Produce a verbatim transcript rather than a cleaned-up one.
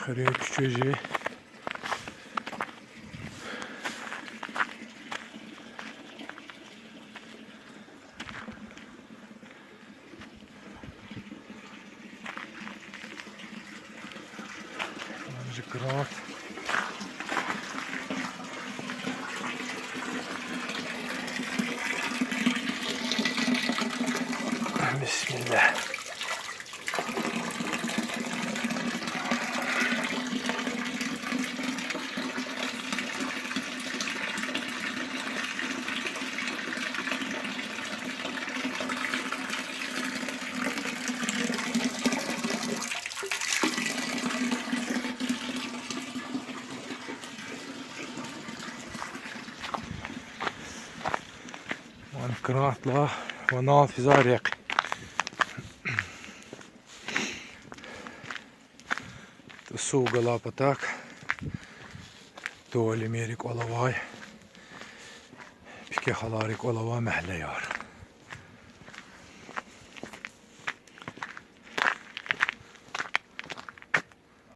Хуьруьн куьче жи. Жи крат. Бисмиллагь. Ван крантла, ванал физа рехъ. ТӀусув галай патахъ Туалимир рикӀел авай, Пике халар рикӀел авай мягьлеяр.